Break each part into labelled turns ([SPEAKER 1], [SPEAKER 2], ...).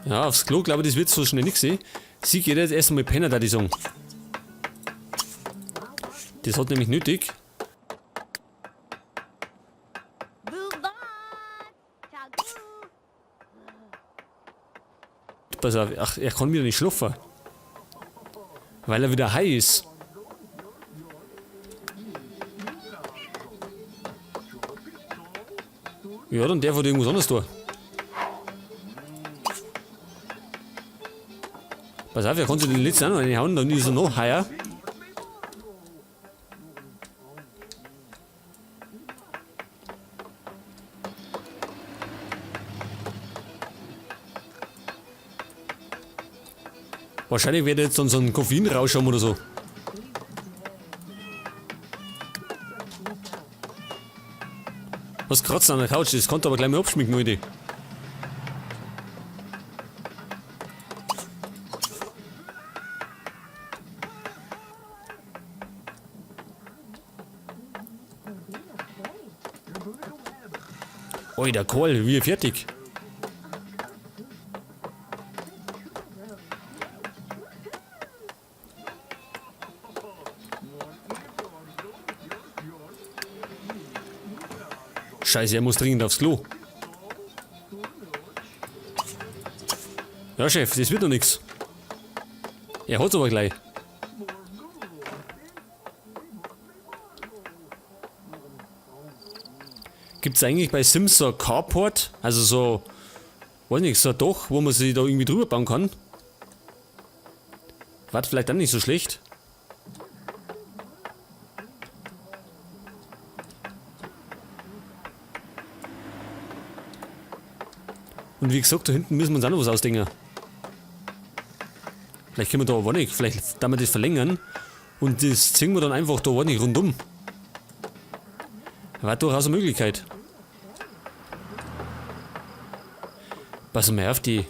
[SPEAKER 1] Ja, aufs Klo, glaube ich, das wird so schnell nicht sehen. Sie geht jetzt erstmal pennen, da die sagen. Das hat nämlich nötig. Pass auf, ach, er kann wieder nicht schlafen. Weil er wieder high ist. Ja, dann darf er irgendwas anderes tun. Pass auf, er kann sich den letzten auch noch reinhauen, dann ist er noch higher. Wahrscheinlich wird er jetzt dann so einen Koffeinrausch haben oder so. Was kratzt an der Couch? Das konnte aber gleich mal abschminken, Alter. Alter, Karl, wie fertig. Scheiße, er muss dringend aufs Klo. Ja, Chef, das wird noch nix. Er hat's aber gleich. Gibt's eigentlich bei Sims so ein Carport? Also so, weiß nicht, so ein Dach, wo man sich da irgendwie drüber bauen kann? War vielleicht dann nicht so schlecht. Und wie gesagt, da hinten müssen wir uns auch noch was ausdenken. Vielleicht können wir da, weiß nicht, vielleicht da wir das verlängern. Und das ziehen wir dann einfach da, weiß nicht, rundum. War durchaus eine Möglichkeit. Pass mal auf, die...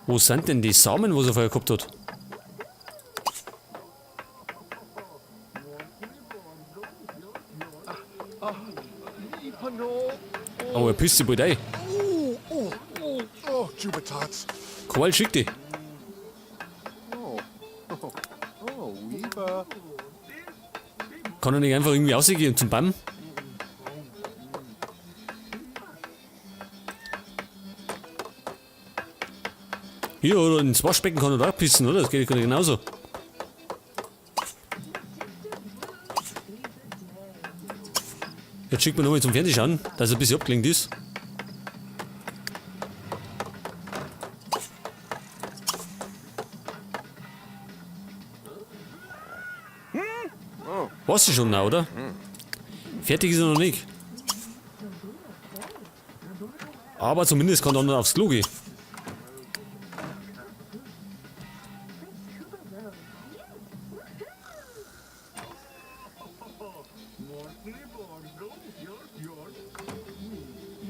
[SPEAKER 1] Wo sind denn die Samen, was er vorher gehabt hat? Oh, er pisst sich bald ein. Karl, schick dich. Kann er nicht einfach irgendwie rausgehen zum Baum? Hier, oder ins Waschbecken kann er da pissen, oder? Das geht ja genauso. Jetzt schickt man nochmal zum Fernsehschauen, dass er ein bisschen abgelenkt ist. War's schon, oder? Fertig ist er noch nicht. Aber zumindest kann er noch aufs Klo gehen.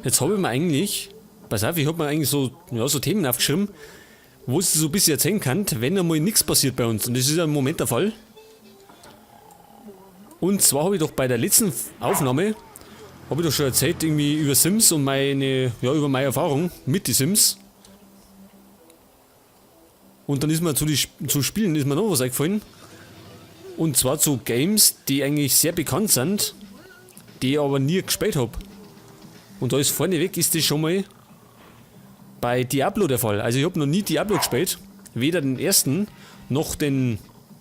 [SPEAKER 1] Jetzt habe ich mir eigentlich, pass auf, ich hab mir eigentlich so, ja, so Themen aufgeschrieben, wo es so ein bisschen erzählen kann, wenn einmal nichts passiert bei uns. Und das ist ja im Moment der Fall. Und zwar habe ich doch bei der letzten Aufnahme, habe ich doch schon erzählt, irgendwie über Sims und meine, ja, über meine Erfahrung mit den Sims. Und dann ist mir zu Spielen ist mir noch was eingefallen. Und zwar zu Games, die eigentlich sehr bekannt sind, die ich aber nie gespielt hab. Und da ist vorneweg, ist das schon mal bei Diablo der Fall. Also ich hab noch nie Diablo gespielt, weder den ersten noch den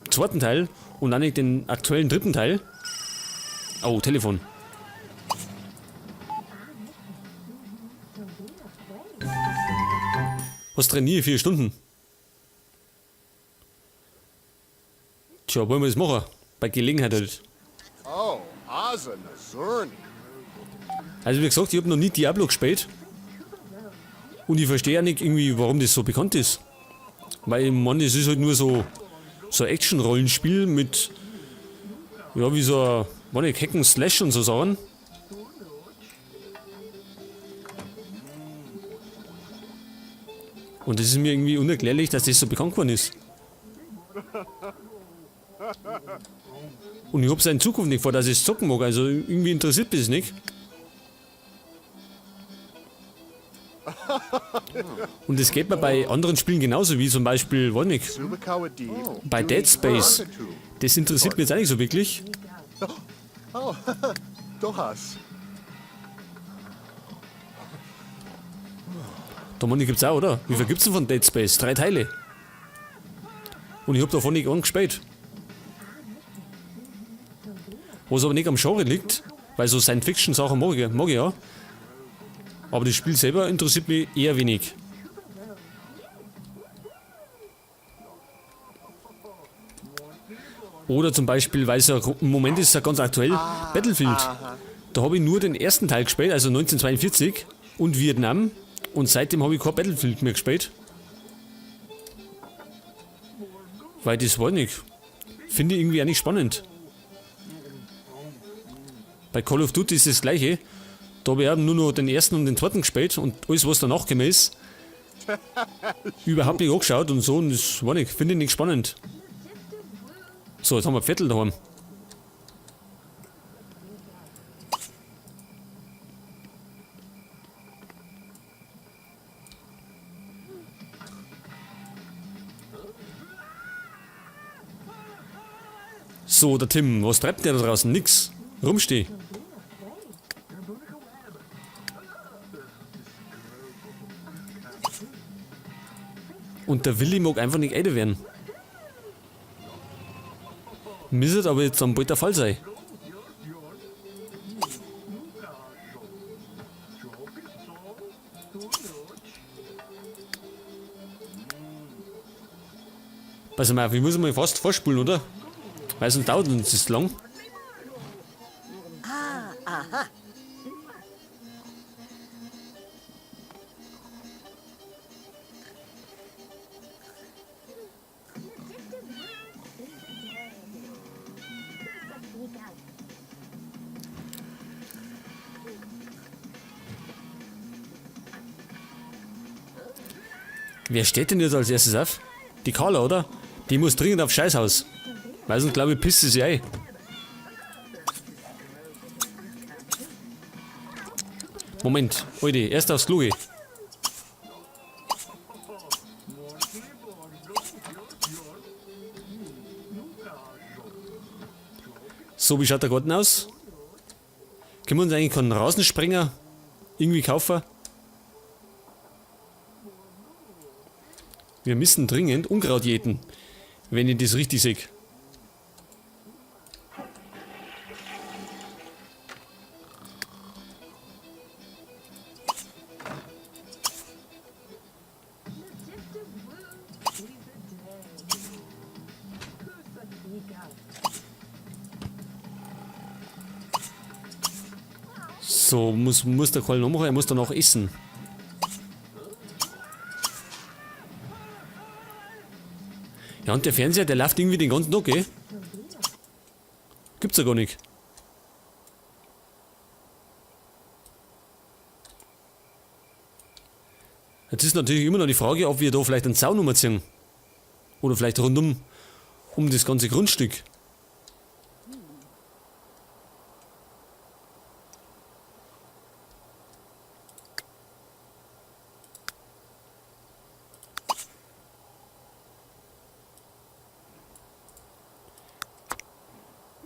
[SPEAKER 1] zweiten Teil und auch nicht den aktuellen dritten Teil. Oh, Telefon. Was trainiere ich? 4 Stunden. Tja, wollen wir das machen? Bei Gelegenheit halt.
[SPEAKER 2] Oh, Asa Nazurni.
[SPEAKER 1] Also wie gesagt, ich hab noch nie Diablo gespielt. Und ich verstehe ja nicht irgendwie, warum das so bekannt ist. Weil, ich mein, das ist halt nur so ein Action-Rollenspiel mit, ja, wie so ein, weiß nicht, Hack and Slash und so Sachen. Und das ist mir irgendwie unerklärlich, dass das so bekannt geworden ist. Und ich hab's auch in Zukunft nicht vor, dass ich's zocken mag, also irgendwie interessiert mich das nicht. Und das geht mir bei anderen Spielen genauso, wie zum Beispiel, weiß nicht, bei Dead Space. Das interessiert mich jetzt auch nicht so wirklich. Da meine ich, gibt's auch, oder? Wie viel gibt's denn von Dead Space? 3 Teile. Und ich hab davon nicht einen gespielt. Was aber nicht am Genre liegt, weil so Science-Fiction-Sachen mag ich ja. Aber das Spiel selber interessiert mich eher wenig. Oder zum Beispiel, weil es ja im Moment ist ja ganz aktuell, Battlefield. Da habe ich nur den ersten Teil gespielt, also 1942 und Vietnam. Und seitdem habe ich kein Battlefield mehr gespielt. Weil das war nicht. Finde ich irgendwie auch nicht spannend. Bei Call of Duty ist das gleiche. Da habe ich auch nur noch den ersten und den zweiten gespielt und alles, was danach gekommen ist, überhaupt nicht angeschaut und so. Und das war nicht, finde ich nicht spannend. So, jetzt haben wir Viertel daheim. So, der Tim, was treibt der da draußen? Nix. Rumsteh. Und der Willi mag einfach nicht älter werden. Müsste aber jetzt dann bald der Fall sein. Pass mal auf, ich muss mal fast vorspulen, oder? Weil sonst dauert uns das lang.
[SPEAKER 3] Ah, aha.
[SPEAKER 1] Wer steht denn jetzt als erstes auf? Die Carla, oder? Die muss dringend aufs Scheißhaus. Weil sonst, glaub ich, pisst sie sich ein. Moment, Alter, erst aufs Klo geh. So, wie schaut der Garten aus? Können wir uns eigentlich keinen Rasensprenger irgendwie kaufen? Wir müssen dringend Unkraut jäten, wenn ich das richtig sehe. So, muss der Karl noch machen, er muss danach essen. Ja, und der Fernseher, der läuft irgendwie den ganzen Tag, gell? Gibt's ja gar nicht. Jetzt ist natürlich immer noch die Frage, ob wir da vielleicht einen Zaun umziehen. Oder vielleicht rundum um das ganze Grundstück.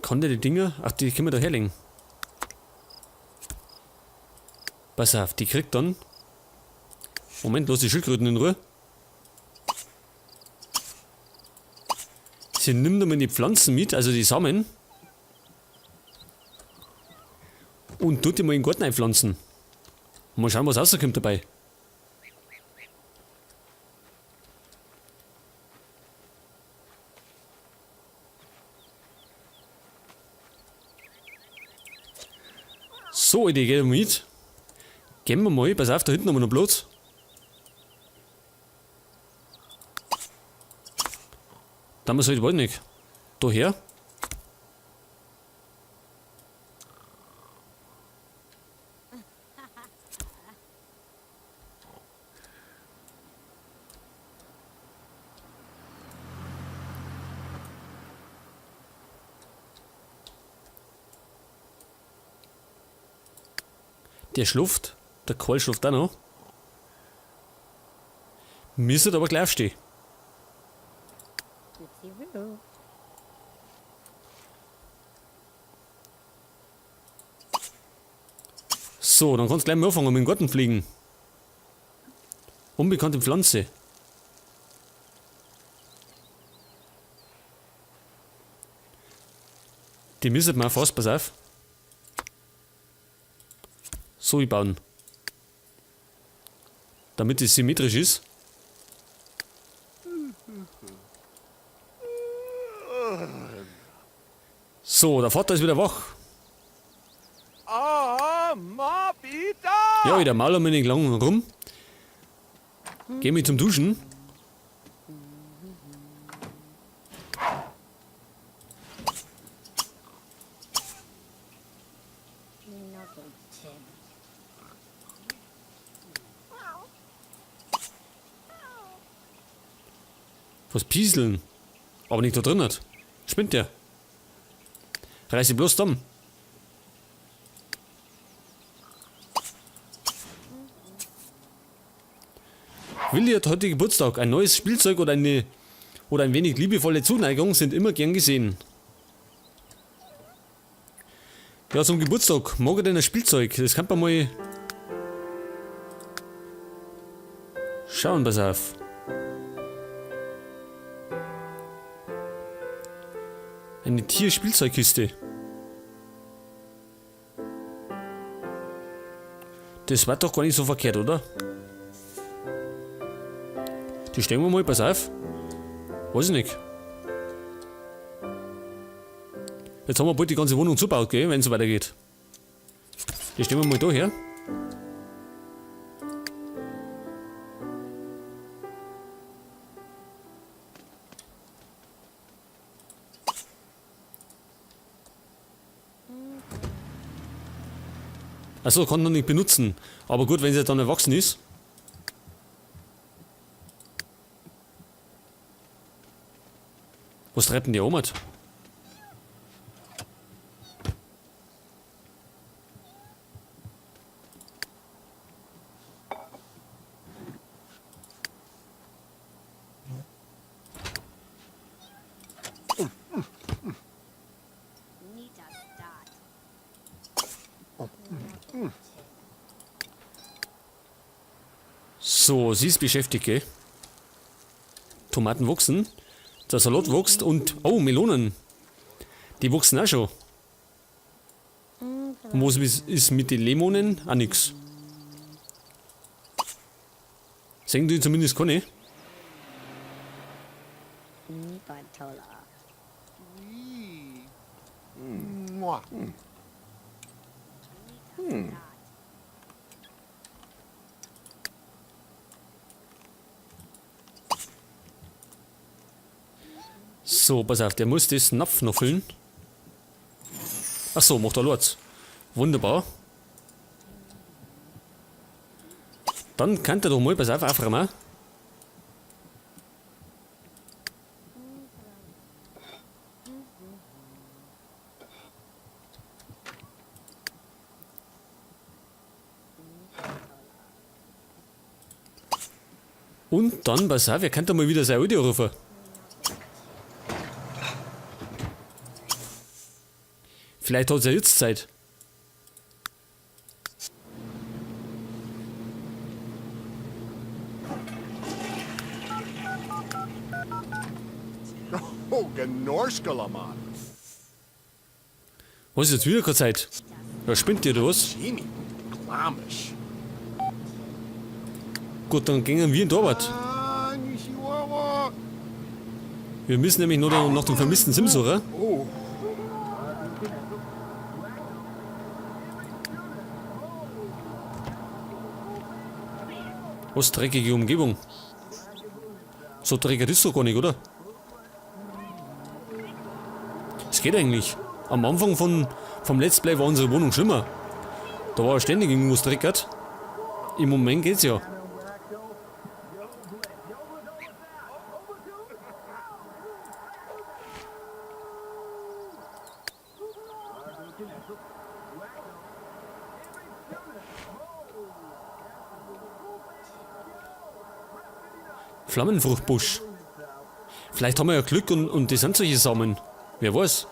[SPEAKER 1] Kann der die Dinger? Ach, die können wir da herlegen. Pass auf, die kriegt dann. Moment, lass die Schildkröten in Ruhe. Sie nimmt einmal die Pflanzen mit, also die Samen. Und tut die mal in den Garten einpflanzen. Mal schauen, was rauskommt dabei. So, Alter, geh mit. Gehen wir mal, pass auf, da hinten haben wir noch Platz. Da haben wir es halt wohl nicht. Daher. Der schläft, der Karl schläft auch noch. Müsstet aber gleich aufstehen. So, dann kannst du gleich mal anfangen mit dem Garten pflegen. Unbekannte Pflanze. Die müssen wir fast, pass auf. So bauen. Damit es symmetrisch ist. So, der Vater ist wieder wach. Ja, wieder Maler mir nicht lang rum. Geh mich zum Duschen. Was pieseln? Aber nicht da drin hat. Spinnt der? Reiß sie bloß dumm. Willi hat heute Geburtstag. Ein neues Spielzeug oder ein wenig liebevolle Zuneigung sind immer gern gesehen. Ja, zum Geburtstag. Mag er denn ein Spielzeug? Das kann man mal schauen, pass auf. Eine Tierspielzeugkiste. Das war doch gar nicht so verkehrt, oder? Die stellen wir mal, pass auf. Weiß ich nicht. Jetzt haben wir bald die ganze Wohnung zugebaut, gell, wenn es so weitergeht. Die stellen wir mal da her. Achso, kann noch nicht benutzen. Aber gut, wenn sie dann erwachsen ist. Was treibt denn die Oma? So, sie ist beschäftigt, gell? Tomaten wachsen, der Salat wächst und... Oh, Melonen. Die wachsen auch schon. Und was ist mit den Lemonen? Auch nix. Sehen die zumindest keine. So, pass auf, der muss das Napf noch füllen. Achso, macht er Lorz. Wunderbar. Dann kann der doch mal, pass auf, aufräumen. Und dann, pass auf, er kann da mal wieder sein Auto rufen. Vielleicht hat's ja jetzt Zeit.
[SPEAKER 2] Oh, Genorschkalaman.
[SPEAKER 1] Was ist jetzt wieder keine Zeit? Ja, spinnt ihr oder was?
[SPEAKER 2] Jimmy, Glamisch.
[SPEAKER 1] Gut, dann gehen wir in die Arbeit. Wir müssen nämlich nur nach dem vermissten Sim suchen.
[SPEAKER 2] Oh.
[SPEAKER 1] Was dreckige Umgebung. So dreckig ist doch gar nicht, oder? Es geht eigentlich. Am Anfang vom Let's Play war unsere Wohnung schlimmer. Da war ständig irgendwas dreckert. Im Moment geht's ja. Flammenfruchtbusch. Vielleicht haben wir ja Glück und das sind solche Samen. Wer weiß.